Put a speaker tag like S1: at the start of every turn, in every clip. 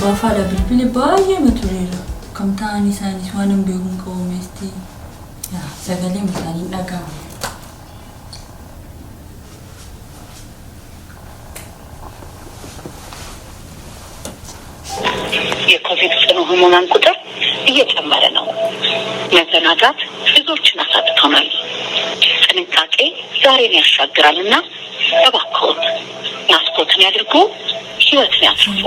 S1: Abbaa fi haadha bilbile baay'eema tureera. Kam ta'an isaanis waan hin beeku hin qabu meestii. Yaa sagaleen isaanii hin dhaga'amu.
S2: የኮቪድ ጽኑ ህሙማን ቁጥር እየጨመረ ነው። መዘናጋት ብዙዎችን አሳጥቶናል። ጥንቃቄ ዛሬን ያሻግራልና እባክዎት ማስኮትን ያድርጉ፣ ህይወትን ያትርፉ።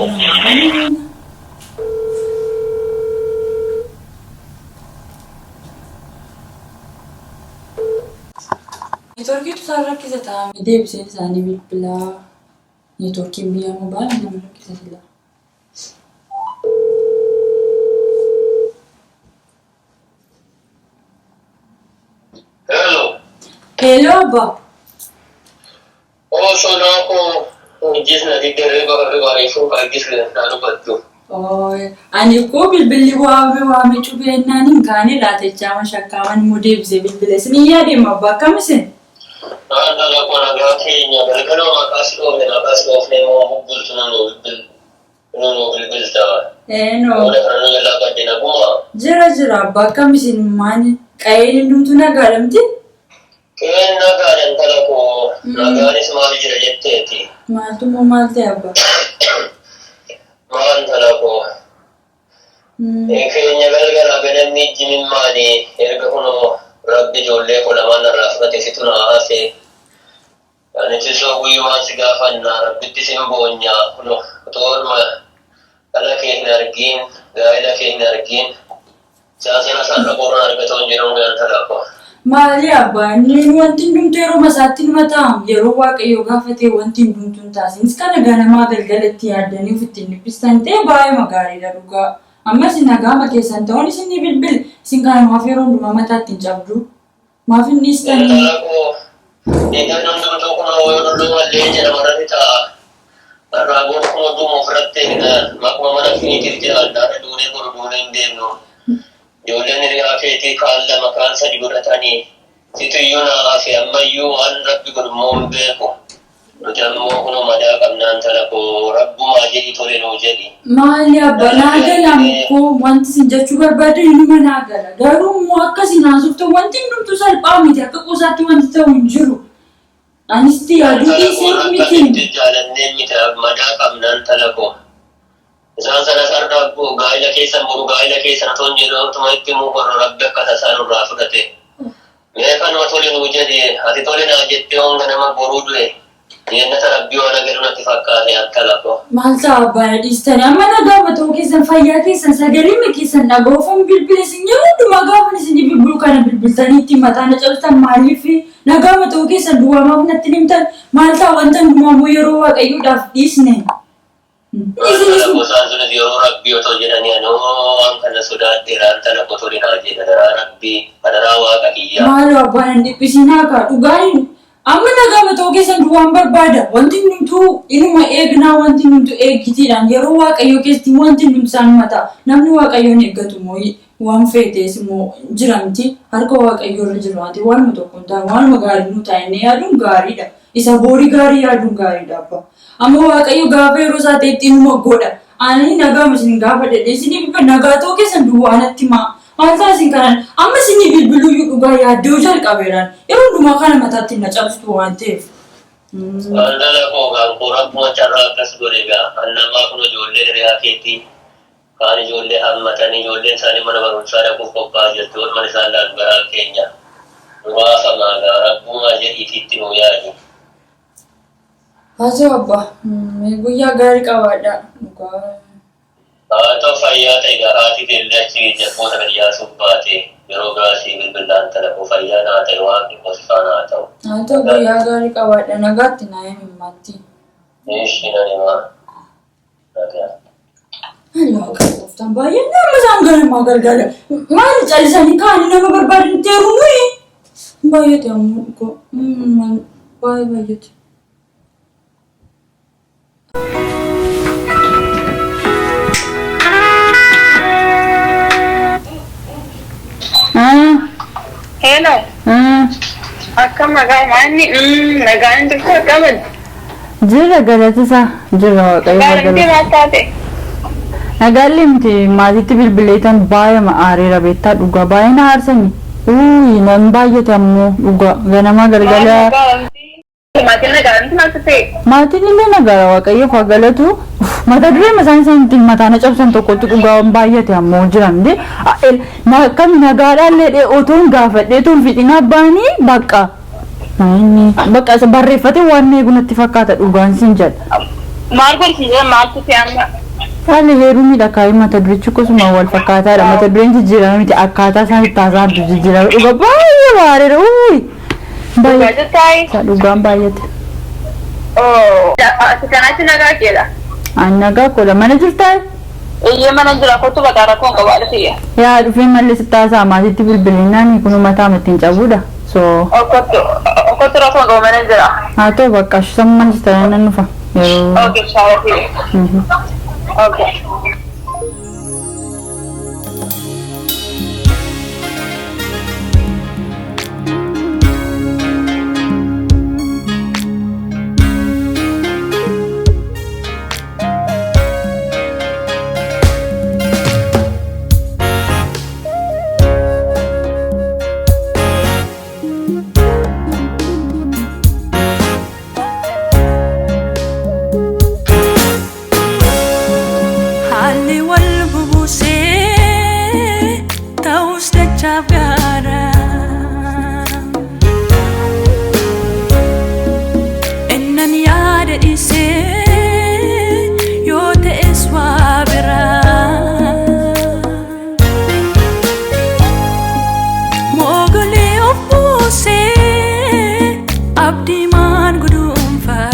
S1: Neetworkiitu isaan rakkisa ta'a. Deebiseen isaanii bilbilaa. Neetworkiin biyyaa immoo baay'ee nama rakkisa sila.
S3: Hello.
S1: Hello abbaa.
S3: Osoo naakoo hojii na diddeerree barreeffuu argisne na dubbadhu.
S1: Ani koo bilbilli waame waame cufeennaan hin kaane laatechaa shakkaaman immoo deebisee bilbila. Isin hin yaadeema abbaa akkam isin?
S3: Naan dhala koo nagaa keenya galgaloo maqaa si dhoofne maqaa si dhoofne immoo bubbultu nu nu bilbilta.
S1: Eenoo.
S3: Booda kana nu jalaa badde naguma.
S1: Jira jira abbaa akkam isin maani? Qa'een hundumtuu nagaadha miti?
S3: Qe'een nagaadha intala koo nagaanis maal jira jetteeti.
S1: Maaltu immoo maal ta'e abbaa?
S3: Maal intala koo. Keenya galgala ganamni ijji mimmaani erga kunoo rabbi ijoollee koo lamaan narraa fudhate situ naa hafe. Ani tisoo guyyumaan si gaafanna rabbitti sin boonya kunoo otoo dhala kee hin argiin gaa'ela kee hin argiin Saasana sarara kooraan argatoo hin jedhamu intala koo.
S1: Maali abbaa inni wanti hundumtuu yeroo isaatti numa ta'am yeroo waaqayyoo gaafatee wanti hundumtuu hin taasinis kana ganamaa galgalatti yaaddanii ofitti hin dhiphistan ta'e baay'eema gaariidha dhugaa. Ammas nagaama keessan ta'uun isin ni bilbile isin kana maaf yeroo hundumaa mataatti hin cabdu maaf hin dhiistanii.
S3: Intala koo eegan hundumtuu kunoo yoo dulloomallee jedhama irratti ta'a. Har'aa booda kunoo duuma ofirratti makuma mana keetiif jiraanna har'a duunee boru duunee hin deemnu. Ijoolleen hiriyaa keetii kaan lama kaan sadi godhatanii situ iyyuu naa hafe ammayyuu waan rabbi godhu immoo hin beeku. Nuti ammoo kunoo madaa qabnaa intala koo rabbumaa jedhi tole nuu jedhi.
S1: Maali abba naa gala koo wanti isin jechuu barbaadan inuma naa gala garuu immoo akka isin haasoftan wanti hundumtuu salphaa miti akka qosaatti wanti ta'u hin jiru. Anis itti yaaduu
S3: Intala koo
S1: dhiiseen
S3: akka
S1: miti.
S3: itti jaalannee miti madaa qabna intala koo. Isaan sanas har'a gaa'ila keessan boru gaa'ila keessan otoo hin jedhu otuma itti himuu korra rabbi akka tasaa nurraa fudhate. Mee kanuma tole nuu jedhi ati tole naa jettee honga nama boruu du'e jennata rabbii waan agarru natti fakkaate intala koo.
S1: Maal ta'a abbaa na dhiistanii amma nagaa matoo keessan fayyaa keessan sagalee keessan dhaga'uufan bilbila isin yeroo hundumaa gaafa isin bilbilu kana bilbiltanii ittiin mataa na cabsitan maaliif nagaa matoo keessan duwwaa maaf natti himtan maal ta'a wanta hundumaa immoo yeroo waaqayyoodhaaf dhiisne.
S3: Intala koo isaan sunis yeroo rabbii otoo jedhanii anoo waan kana sodaadheera intala koo tole naa jedhe adaraa rabbii adaraa waaqa kiyyaa.
S1: Maaloo abbaan hin dhiphisinaa kaa dhugaan amma nagaa matoo keessan duwwaan barbaada wanti hundumtuu inuma eegnaa wanti hundumtuu eeggitiidhaan yeroo waaqayyoo keessatti wanti hundumtuu isaan mataa namni waaqayyoon eeggatu immoo waan feetees immoo jira miti harka waaqayyoo irra jira wanti waanuma tokko hin taane waanuma gaarii nuu taa'e inni yaaduun gaariidha isa boorii gaarii yaaduun gaariidha abbaa amma waaqayyo gaafa yeroo isaa ta'etti inuma godha ani nagaa isin gaafa dhedhe isinii bifa nagaa ta'uu keessan duwwaa natti himaa. Maal ta'a isin kanaan amma isinii bilbiluyyuu dhugaa yaaddoo jalqabeeraan yeroo hundumaa kana mataatti na cabsitu waan ta'eef.
S3: Intala koo gaan koo rabbuma carraa akkas godhe gaa an namaa kun ijoollee hiriyaa keetii kaan ijoollee hammatanii ijoolleen isaanii mana barumsaa dhaquuf qophaa'aa jirti waluman isaan laalu garaan keenya nu raafamaa gaa rabbumaa jedhiitii itti nuu yaadi.
S1: Haa ta'u abbaa guyyaa gaarii qabaadhaa dhugaa.
S3: Haa ta'u fayyaa ta'i gaa haati teellee achi jabboota gadi yaasuuf baate yeroo biraa sii bilbillaa intala koo fayyaa naa ta'i waaqni koo si faana haa ta'u.
S1: Haa ta'u guyyaa gaarii qabaadhaa nagaatti naa himi maatti.
S3: Ishi nan himaa. Nagaa.
S1: Waaqa gooftaan baay'ee nama isaan ganamaa galgala. Maal callisanii kaanii nama barbaadan teeru nuyi. Baay'ate ammoo dhugoo. Baay'ee baay'ate.
S4: Hello. Akkam nagaa maanni nagaan jirtu akkamin?
S1: Jira galatisaa jira waaqayyo
S4: Gaarii
S1: galata.
S4: maal taate?
S1: Nagaallee miti maatiitti bilbileetan baay'ee aareera beektaa dhugaa baay'ee na aarsani. Uuyi nan baay'ate ammoo dhugaa ganama galgala.
S4: Maatiin nagaa miti maaltu ta'e?
S1: Maatiin illee nagaara waaqayyoof haa galatu. Mata duree isaan isaan ittiin mataa na cabsan tokkotti dhugaa baay'ate ammoo jiran. Akkam nagaadhaan illee otoo hin gaafadhee tun fixina baanii bakka. Bakka barreeffate waan eegu natti fakkaata dhugaan sin jedha.
S4: Maal godhisiin jedhan maaltu ta'e amma?
S1: Haalli heerumiidha kaayii mata durichi akkasuma wal fakkaataadha. Mata dureen jijjiirama miti akkaataa isaan itti haasa'antu jijjiirama. Dhuga baay'ee baareera. Uuyi.
S4: Dhugaa jettaa?
S1: Dhugaan baay'ate.
S4: Ati kanaatti nagaa keedha.
S1: Ani nagaa koodha. Mana jirtaa?
S4: Eeyyee mana jira kottu bakka rakkoon qabu haadha fiyya.
S1: Yaa dhufee malli sitti haasa'a maatiitti bilbilinaan kun mataa ittiin cabuudha. So
S4: Kottu rakkoon qabu mana jira.
S1: haa ta'u bakka sammuu mana jirtan nan dhufa. Yeroo.
S4: Okay shaara fiyya. Okay.
S5: Haalli wal bubuusee ta'us dachaaf gaara. Innan yaada dhiisee yoo ta'es waa biraa. Mogolee of buusee abdii maan guduunfaa.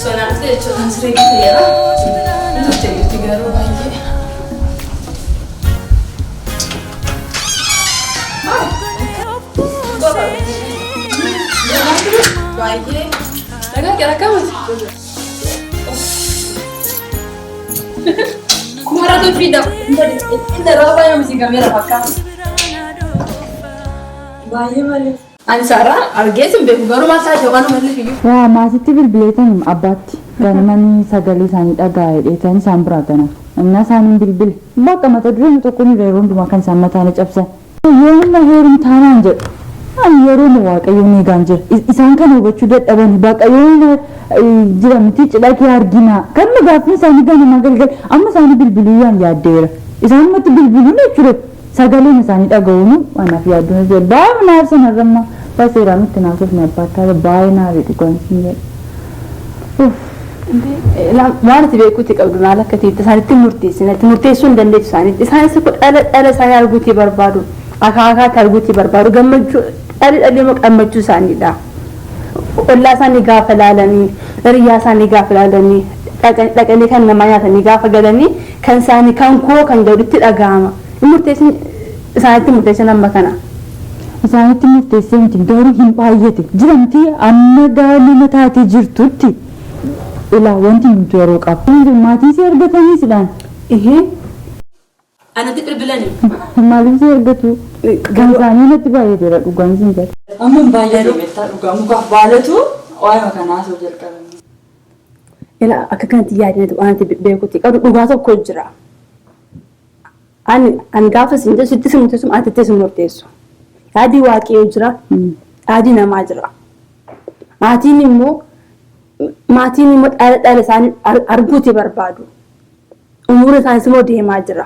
S6: Sonaatti jechuudha siree ta'eera. Turte jirti garuu baay'ee. Baay'ee. Nagaa kee akkamati? Kumaratu fida. Inni rooba yoo gameera fakkaata. Baay'ee malee. Ani Saaraa argees hin beeku garuu maal taatee waan uummanni fiyyuu.
S1: Yaa maatiitti bilbileetan abbaatti ganamanii sagalee isaanii dhagaa'ee dheetan isaan biraa gana. Innaa isaaniin bilbile. Bakka mata dureen tokko ni yeroo hundumaa kan isaan mataa na cabsan. Yoo amma heerum taanaan jedhu. Ani yeroo nu waaqayyoon eegaan jira. Isaan kana hubachuu dadhabani waaqayyoon jira miti cidha kee argina. Kan nu gaaffiin isaanii ganama galgal amma isaanii bilbiluu yaan yaaddeera. Isaanumatti bilbiluun jechuudha. Sagaleen isaanii dhaga'uun anaaf yaadduun jira. Baay'ee naaf sanarramma. Baseeraa miti naaf ni abbaattaa baay'ee naaf dhugaan sin jedha.
S6: Waan ati beekuutti qabdu maal akka ta'e isaanitti murteessina. Itti murteessuu hin dandeessu isaanitti. Isaanis dhala dhala isaanii arguutti barbaadu. Akaakaatti arguutti barbaadu. Gammachuu dhalli dhalli immoo gammachuu isaaniidha. Ollaa isaanii gaafa laalanii, hiriyyaa isaanii gaafa laalanii, dhaqanii kan namaa nyaatanii gaafa galanii kan isaanii kan koo kan jedhutti dhaga'ama. Murteessin isaanitti murteessin amma kana.
S1: Isaanitti murteessee miti garuu hin baay'ate. Jiramti amma gaa nama taatee jirtutti ilaa wanti nuti yeroo qabu. Maatiin si argatanii sidhaan.
S6: Anatti bilbilanii.
S1: Maaliif si argatu? Kan isaanii natti baay'ateera dhugaan sin jedha. Amma baay'ate beektaa dhugaa mukaaf baalatu waa'ee kanaa osoo jalqabame.
S6: Ila akka kanatti yaadinatu waan ati beekutti qabdu dhugaa tokko jira. Ani gaafa sin jedhu sitti si murteessu ati itti si murteessu. Yaadi waaqayyoo jira, yaadi namaa jira. Maatiin immoo dhala dhala isaanii arguuti barbaadu. Umurii isaanis immoo deemaa jira.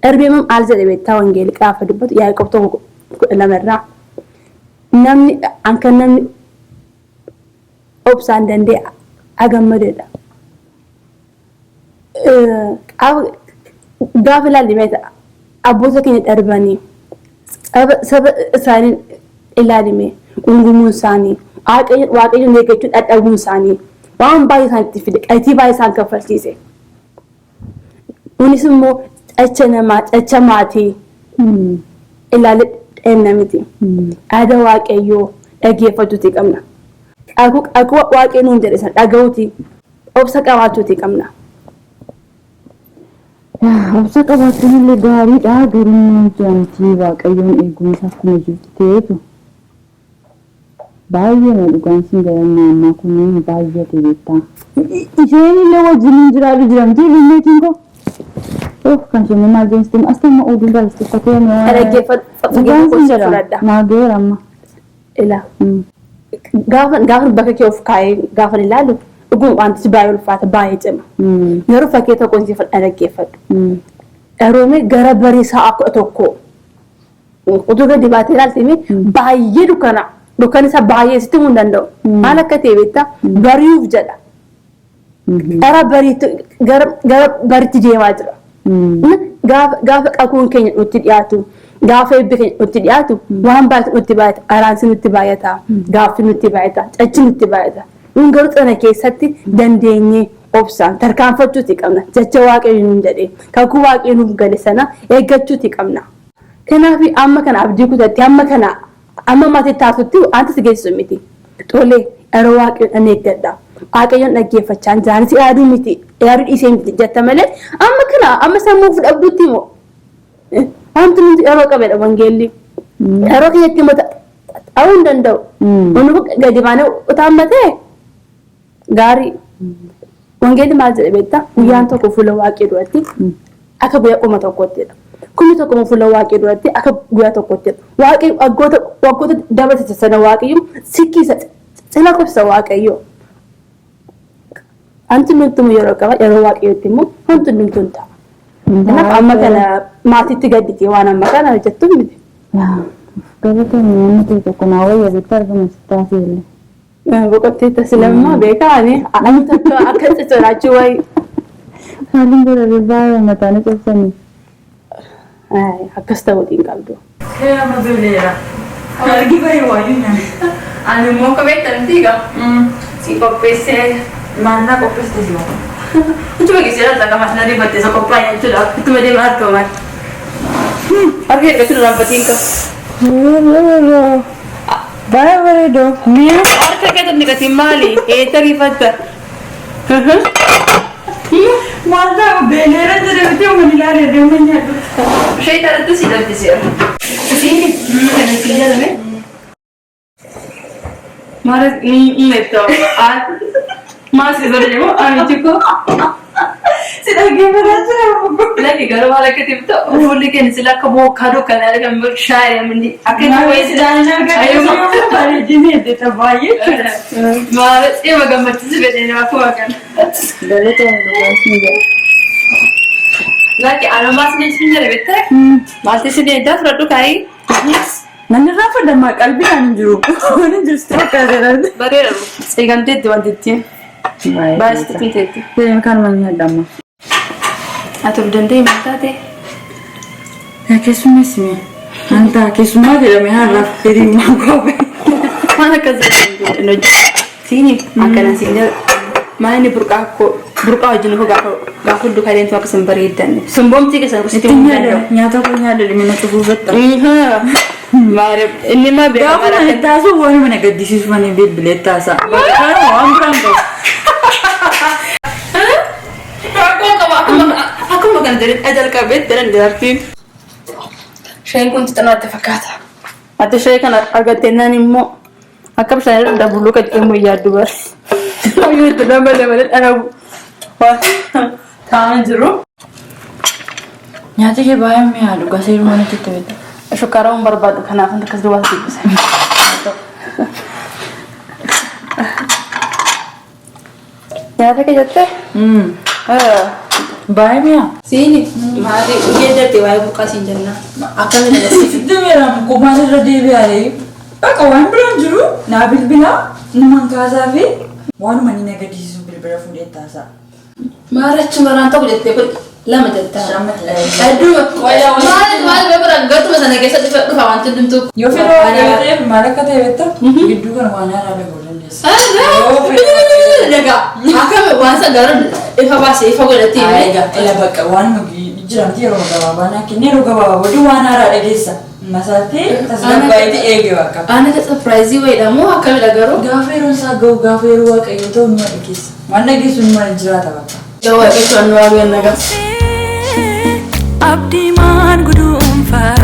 S6: Darbee maal jedhe beektaa wangeelii gaafa dubbatu Yaaqoob 1:12 irraa. Namni kan namni obsaan danda'e agammadeedha. Gaafa ilaalle meeta abboota keenya darbanii saba isaanii ilaalime gungumuun isaanii waaqayyoon eeggachuu dadhabuun isaanii waan baay'ee isaanitti fide qatii baay'ee isaan kaffalchiise. Kunis immoo cacha namaa cacha maatii ilaalle dheemna miti. Yaada waaqayyoo dhaggeeffachuuti qabna. Akka waaqayyo nuun jedhe sana dhaga'uuti obsa qabaachuuti qabna.
S1: Obsa qabaachuun illee gaariidha garuu jiramti waaqayyoon eeguun akkuma jirtu ta'eetu.
S7: Baay'ee na dhugaan sin jedhamne ammaa kunneen baay'ate beektaa.
S6: Isheen illee wajjin hin jiraatu jiramti roommate-iin koo.
S7: Oh, kan isheen maal jeensitti as ta'e oduun baay'ee uffatee
S6: Dhaggeeffadhu.
S7: Dhugaan sin jedhama. Naa ga'eera amma.
S6: Ilaa. Gaafa gaafa bakka kee of kaa'ee gaafa ilaalu dhuguma wanti baay'ee ulfaata, baay'ee cima. Garuu fakkii tokko si fudhadha, dhaggeeffadhu. Roomee gara barii sa'a 11 utuu gadi baatee ilaalte baay'ee dukkana. Dukkan isaa baay'ee sitti himuu hin danda'u. Maal akka ta'e beektaa? Bari'uuf jedha. Gara bariitti, gara bariitti deemaa jira. Gaafa gaafa qakuun keenya nutti dhiyaatu, gaafa eebbi keenya nutti dhiyaatu, waan baay'atu nutti baay'ata, araansi nutti baay'ata, gaaffi nutti baay'ata, cachi nutti baay'ata. Nun garuu sana keessatti dandeenyee obsaan tarkaanfachuuti qabna. Jecha Waaqayyo nuun jedhee, kakuu Waaqayyo nuuf gale sana eeggachuuti qabna. Kanaaf amma kana abdii kutatte, amma kana amma maatii taatutti wanti si geessisu miti. Tolee, yeroo Waaqayyoon dhan eeggadha. Waaqayyoon dhaggeeffachaa jaanis yaaduu miti, yaaduu dhiisee miti jetta malee amma kana amma sammuu of dhabdutti immoo wanti nuti yeroo qabedha wangeelli. Yeroo keenyatti immoo ta'uu hin danda'u. Wanni kun gadi baanee utaammatee gaarii. Wangeelli maal jedhe beektaa? Guyyaan tokko fuula Waaqii duratti akka guyyaa 1000ttidha. 1000 fuula Waaqii duratti akka guyyaa tokkottidha. Waaqii waggoota waggoota dabarsite sana Waaqayyo sikkiisa cina qubsa Waaqayyo. Wanti hundumtuu yeroo qaba, yeroo Waaqayyootti immoo wanti hundumtuu hin ta'a. Kanaaf amma kana maatiitti gadditee waan amma kana hojjettu miti.
S7: Gabateen namni ta'e tokko naa wayya beektaa argama sitti haasa'e illee.
S6: Boqottee tasilammaa beekaa ani ani tokko akka sodaachuu wayii.
S7: Maaliin godha baay'ee mataan cabsanii.
S6: Akkas ta'uutiin qabdu.
S1: Amma beeleera. Argi baree waayyuu nyaata.
S4: Ani immoo kophee tanti egaa. Si qopheessee.
S1: Maal naa qopheessite si waan?
S4: Utuma keessee laata qaba na rifatte isa qophaa'e jechuudha. Ittuma deemaa argaman. Harka hirkachuu raabbatiin qaba.
S1: Baay'ee bareedu. Mi'a.
S4: Harka keessa niqatiin maali? Eessa rifatta?
S1: Maal ta'u beeleera jedhe miti uummanni ilaalee deemaa nyaadhu.
S4: Ishee kanatti si dhabbiseera. Isiin kan isin jedhame. Maal ni maal si godhe jedhamu ani jikko.
S1: Si dhaggeeffataa jira.
S4: Lakki garuu maal akka ta'e fuulli keenya sila akka bokkaa dukkanaa kan shaayee mindi akka inni wayii sila.
S1: Bareedina heddeeta baay'ee jechuudha.
S4: Maal dhima gammachiisu fedhee nama akkuma kana.
S7: Galatoon dhugaan sin jedha.
S4: Lakki ana maas ni sin jedhe beektaa? Maalti si deeddaa fudhadhu kaayii.
S1: Namni irraa fudhama qalbiidhaan hin jiru. Waan hin jiru sitti fakkaata.
S4: Bareeda seegamteetti wanti ittiin. Baay'ee sitti teetti.
S7: Deemi kanuma nyaadha amma.
S4: Ati of danda'e maal taate?
S1: Keessummeessime. Anta keessummaa jedhame har'aaf hiriyummaa kophee.
S4: Waan akkas jedhamu hin hojjetu. Siini akkana siin jedhu. Maal inni burqaa koo burqaa wajjin koo gaafa gaafa hudduu kaleen akka isin bareeddan. Simboomtii keessan kusitti
S1: Itti
S4: hin
S1: nyaadha.
S4: danda'u.
S1: Nyaata koo nyaadha dhimma cufuufatta.
S4: Maal inni maa beeka
S1: Gaafa
S4: maal
S1: mana
S4: akka
S1: taasuu waan mana gaddisiisu mana bilbilee taasa. Bakka waan biraan qabu.
S4: Rakkoo qaba akkuma akkuma kana jedhee ajal qabee jedhan jaartiin. Isheen kun xixinaatti fakkaata. Ati ishee kana argattee immoo akka bishaan irra dabaluu kan jedhamu yaaddu bara. Wayyuu itti dabalee malee dharabu. Waan taa'an jiru.
S1: Nyaati kee baay'ee mi'aa dhugaa seeruma natti itti beekta.
S4: Shukkaara waan barbaadu kanaaf akkas duwwaa dubbise. Nyaata kee jettee?
S1: Baay'ee mi'aa.
S4: Siini maali dhugee jette waa'ee burqaa siin jenna. Akkamiin
S1: Sitti mi'aa qubaan irra deebi'aa. Bakka waan biraan jiru naa bilbila numan kaasaa fi waanuma inni na gaddisiisu bilbila fuudhee taasaa.
S4: Maarachi maraan tokko jettee kun lama jettaa. Hedduu maal maal beekudha gartuma sana keessa dhufa dhufa wanti hundumtuu.
S1: Yoo fedha waan ta'eef maal akka ta'e beektaa? Gidduu kana waan haaraa dhaga'uu dandeessa. Yoo fedha
S4: Dhagaa akkami waan sana gara ifa baasee ifa godhatee.
S1: Egaa ila bakka waanuma jiramti yeroo gabaabaa naa kenne yeroo gabaabaa booda waan haaraa dhageessa. Masaatti tasgabbaa'eeti eege bakka.
S4: Aan akka surprise wayiidha moo akkamidha garuu?
S1: Gaafa yeroon isaa ga'u gaafa yeroo Waaqayyoo ta'u numa dhageessa. Waan dhageessu numa jiraata bakka.
S4: Yoo Waaqayyo nu waamu nagaa.
S5: Abdii maan guduunfaa.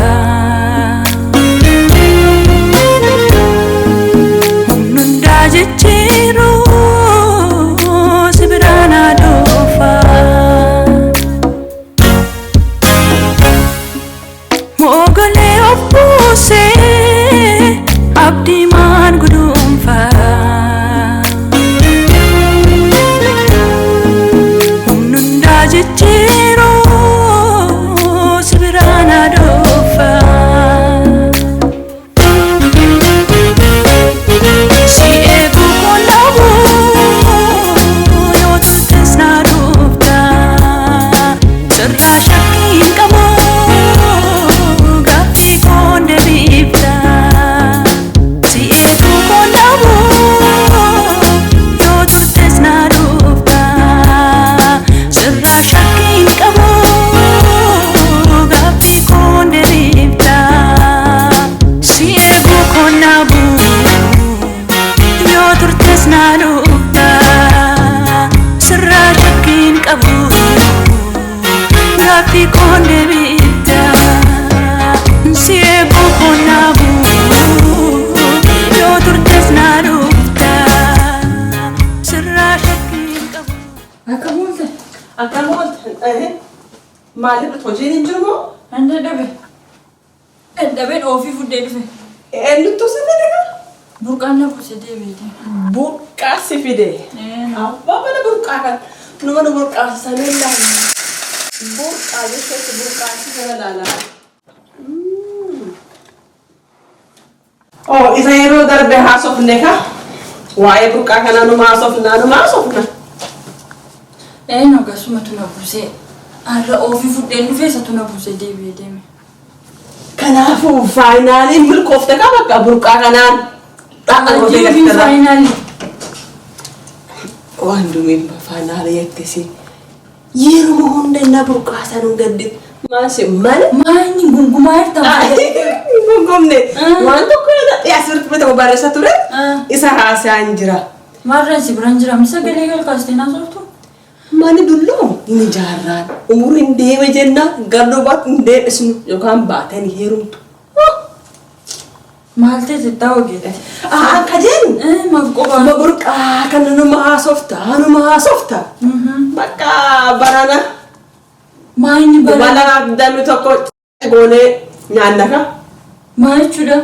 S5: Gaaffii koon deebifta si eeguu koon naabu yoo turtes naa dhufta sirraa shakkiin qabu.
S1: Akkam oolte?
S8: Akkam oolte? Maaliif hojiin hin jiru moo?
S1: An dadhabe. Dadhabeen ofii fuddee dhufe.
S8: Eenyutu si fide kaa?
S1: Burqaan na buusee deebi'eeti.
S8: Burqaa si fide. Abbaa mana burqaa kan nu mana burqaasisanii laala. Burqaa jechuun burqaasi kana laala. Oh, isa yeroo darbe haasofne ka? Waa'ee burqaa kanaa numa haasofna numa haasofna.
S1: Eenyu akkasumatu na buusee. Har'a ofii fuddeen dhufee isatu na buusee deebi'ee deeme.
S8: Kanaafuu finally milkoofte ka bakka burqaa kanaan.
S1: Hojii finally.
S8: Waan dumiin finally jettisi. Yeroo hunda inni burqaa sanuu gaddi. Maal mana?
S1: Maanyi gungumaa jirta.
S8: Gungumne. Waan tokko asirratti bitama barreessa ture. Isa haasa'an jira.
S1: Maarreen si biraan jira. Misa galee galkaastee naa sooftu.
S8: Manni dulloomu inni jaarraan umuriin deeme jenna gardubaatti hin deebisnu yookaan baatanii heerumtu.
S1: Maal ta'e xixiqqaa hojjete?
S8: Akka jennu.
S1: Maaf qophaa.
S8: Ma burqaa kana numa haasofta numa haasofta. Bakka barana.
S1: Maayini barana.
S8: Balaa dammi tokko goonee nyaanna ka.
S1: Maal jechuudha?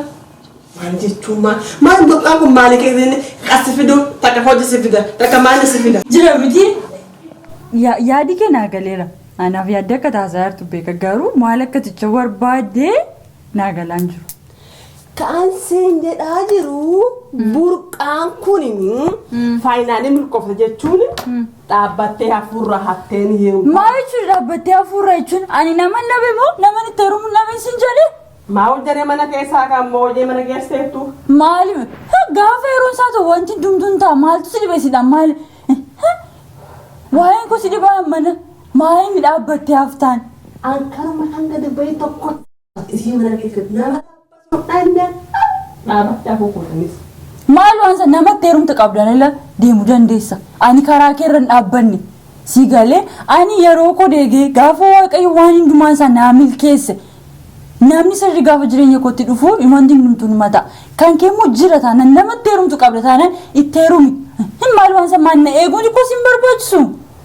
S8: Maal jechuun maal maal burqaan kun maali keessatti qasi fidu takka hojii si fida takka maali si fida.
S1: Jira miti. Yaadi kee naa galeera. Anaaf yaaddi akka taasaa jirtu beeka garuu maal akka ticha barbaaddee naa galaan jiru.
S8: Kan siin jedhaa jiru burqaan kun finally milkoofte jechuun dhaabbattee hafuurra hatteen heerumu.
S1: Maal jechuudha dhaabbattee hafuurra jechuun ani nama nabe moo nama itti heerumu nabe sin jedhee?
S8: Maa hojjetee mana keessaa kan moo hojii mana keesseettu?
S1: Maali gaafa yeroo isaa ta'u wanti dumtuun ta'a maaltu si dhibeessidha maali? Waa'een kun si dhibaa mana maali dhaabbattee haftaan?
S8: An kanuma kan gadi bahee tokko isii mana keessatti nama dhaabbatu dhaabattee hafuu kuutanis.
S1: Maal waan sana namatti heerumte qabdan ila deemuu dandeessa. Ani karaa keerra hin dhaabbanne. Si galee ani yeroo koo deegee gaafa waaqayyo waan hundumaan isaa naa milkeesse. Namni sirri gaafa jireenya kootti dhufu wanti hundumtuu numa ta'a. Kan kee immoo jira taanaan namatti heerumtu qabda taanaan itti heerumi. Hin maal waan sana maal na eeguun koo sin barbaachisu.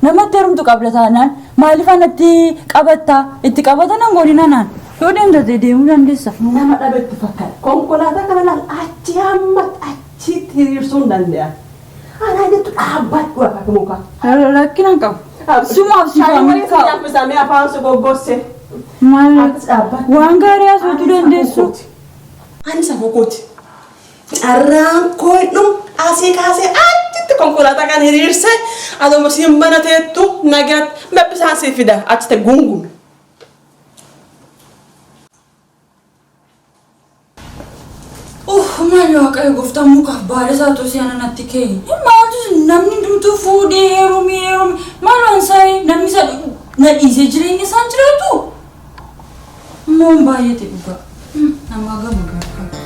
S1: Namatti heerumtu qabda taanaan maaliif anatti qabattaa itti qabata nan godina naan. Yoo deemte deemuu dandeessa.
S8: Nama dhabetti fakkaata. Konkolaataa kana laal achi hamma achitti hiriirsuu hin danda'an. Anaa jettu dhaabbadhu akka mukaa.
S1: Rakkina hin qabu. Sumaaf si
S8: Shaayii nyaaffisamee afaan si goggosse.
S1: Maal waan gaarii haasawuu dandeessu.
S8: Ani safuu kooti. Carraan koo dhum asii kaasee achitti konkolaataa kan hiriirse aduma siin mana teettu nagaatti mabbisaan sii fida achitti gungume.
S1: Maal waaqayyo gooftaan mukaaf baala isaa tosii ana natti kee. Maaltu namni hundumtuu fuudhee heerumee heerumee maal waan isaa namni isa na dhiisee jireenya isaan jiraatu. Moon baay'ate dhugaa. Nama gama gargaara.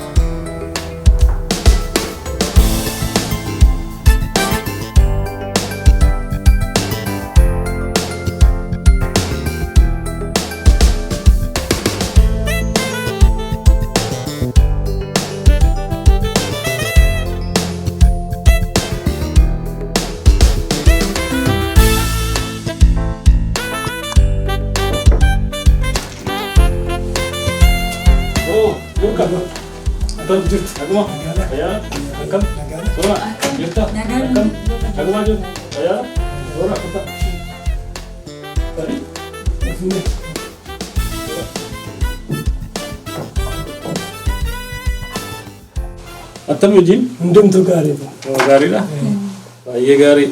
S9: Oh, burqa. Akkam jirtu? Naguma? Fayyaa? Akkam? Soora? Jirta? Akkam? Naguma jirtu? Fayyaa? Soora? Akkam? Tarii? Attam hojiin?
S10: Hundumtuu gaariidha.
S9: Gaariidha? Baay'ee gaarii.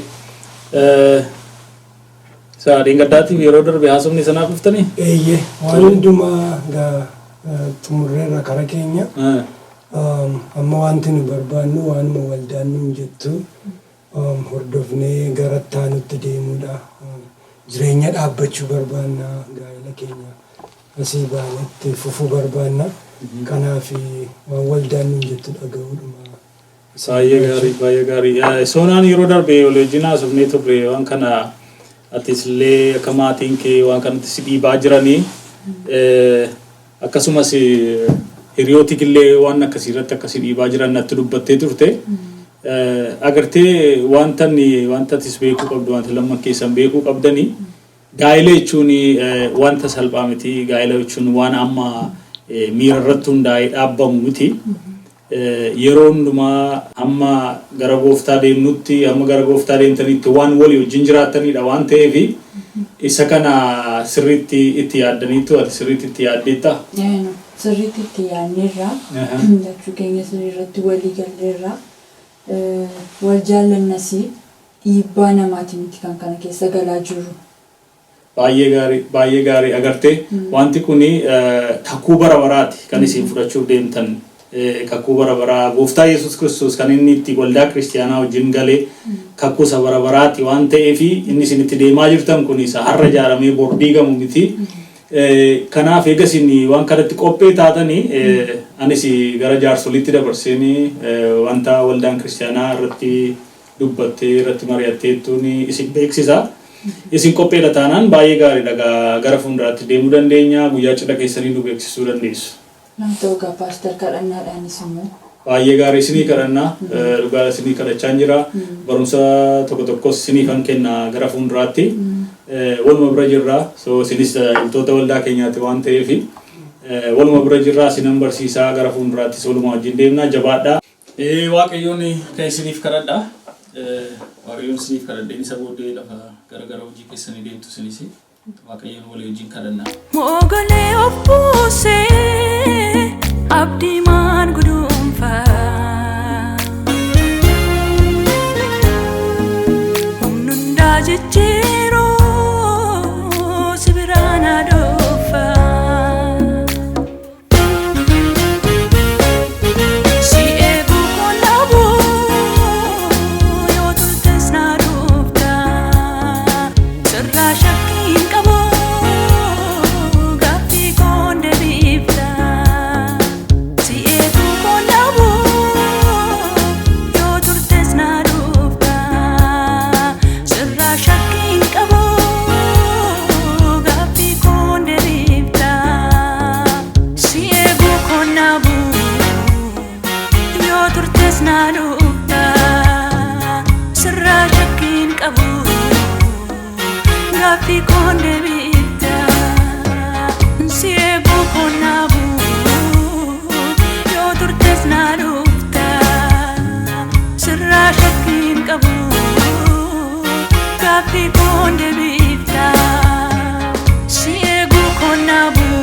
S9: Sa'aatiin gaddaatiif yeroo darbe haasofni sanaaf dhuftanii?
S10: Eeyyee waan hundumaa xumurreerra kara keenya. Amma wanti nu barbaannu waanuma waldaan nuun jettu hordofnee gara itti deemuudha. Jireenya dhaabbachuu barbaanna gaa'ela keenya asii baanetti fufuu barbaanna. Kanaaf waan waldaan nuun jettu dhaga'uudhuma.
S9: Baay'ee gaarii baay'ee gaarii. Soonaan yeroo darbe wal wajjin haasofnee turre waan kana Atis illee akka maatiin kee waan kanatti si dhiibaa jiranii akkasumas hiriyooti illee waan akkasii irratti akkasii dhiibaa jiran natti dubbattee turte. Agartee wanta atis beekuu qabdu wanta lamman keessan beekuu qabdanii gaa'ela jechuun wanta salphaa miti. Gaa'ela jechuun waan amma miira irratti hundaa'ee dhaabbamu miti. Yeroo hundumaa hamma gara gooftaa deemnutti hamma gara gooftaa deemtanitti waan walii wajjin jiraatanidha waan ta'eef isa kana sirriitti itti yaaddaniitu ati sirriitti itti yaaddeetta.
S1: Sirriitti itti yaadneerra. Lachuu keenya sirriirratti walii galleerra. Wal jaallannas dhiibbaa namaatiin miti kan kana keessa galaa jirru.
S9: Baay'ee gaarii agartee wanti kun kakuu bara baraati kan isin fudhachuuf deemtan. Kakuu bara baraa gooftaa Yesuus Kiristoos kan inni itti waldaa kiristiyaanaa wajjin galee kakuu isa bara baraati waan ta'eef inni isin itti deemaa jirtan kun isa har'a ijaaramee bor diigamu miti. Kanaaf eega isin waan kanatti qophee taatanii anis gara jaarsoliitti dabarseen wanta waldaan kiristiyaanaa irratti dubbattee irratti mari'atteettuun isin beeksisa. Isin qopheedha taanaan baay'ee gaariidha gara fuulduraatti deemuu dandeenya guyyaa cidha keessanii nu beeksisuu dandeessu.
S1: Nam ta'uu paaster kadhannaadhaanis immoo.
S9: Baay'ee gaarii isinii kadhannaa dhugaa isinii kadhachaa jira barumsa tokko tokkos isinii kan kenna gara fuulduraatti waluma bira jirra so isinis tajaajiltoota waldaa keenyaati waan ta'eef waluma bira jirra isinan barsiisaa gara fuulduraattis waluma wajjin deemna jabaadhaa. Waaqayyoon kan isiniif kadhadha. Waaqayyoon isiniif kadhadheen isa booddee lafa gara gara hojii keessanii deemtu isinis Waaqayyoon walii wajjin kadhanna.
S5: Mogolee of buusee abdii maan guduunfaa. Humni hundaa jijjiiruu si biraan adoofaa. Si eeguu kun dhabuu yoo turtes na dhuftaa. Sirraa shakkii hin qabu gaaffii koon deebiftaa. Si eeguu kun dhabuu yoo turtes na dhuftaa. Sirraa shakkii hin qabu gaaffii koon deebiftaa. Si eeguu kun dhabuu yoo turtes na dhuftaa. Sirraa shakkii hin qabu gaaffii koon deebiftaa. Si eeguu kun dhabuu yoo turtes na dhuftaa. Sirraa shakkii hin qabu gaaffii koon deebiftaa. Si eeguu kun dhabuu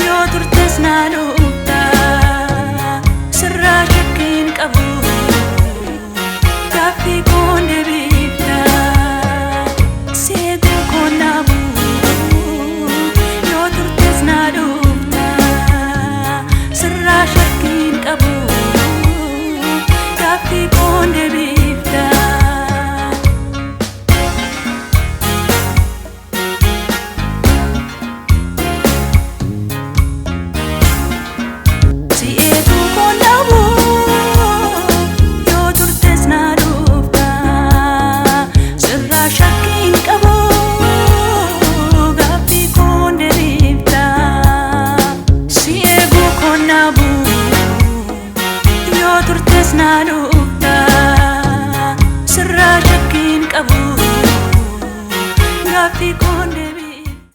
S5: yoo turtes na dhuftaa. Sirraa shakkii hin qabu gaaffii koon deebiftaa. Si eeguu kun dhabuu yoo turtes na dhuftaa. Sirraa shakkii hin qabu gaaffii koon deebiftaa. Si eeguu kun dhabuu yoo turtes na dhuftaa. Sirraa shakkii hin qabu gaaffii koon deebiftaa. Si eeguu kun dhabuu yoo turtes na dhuftaa.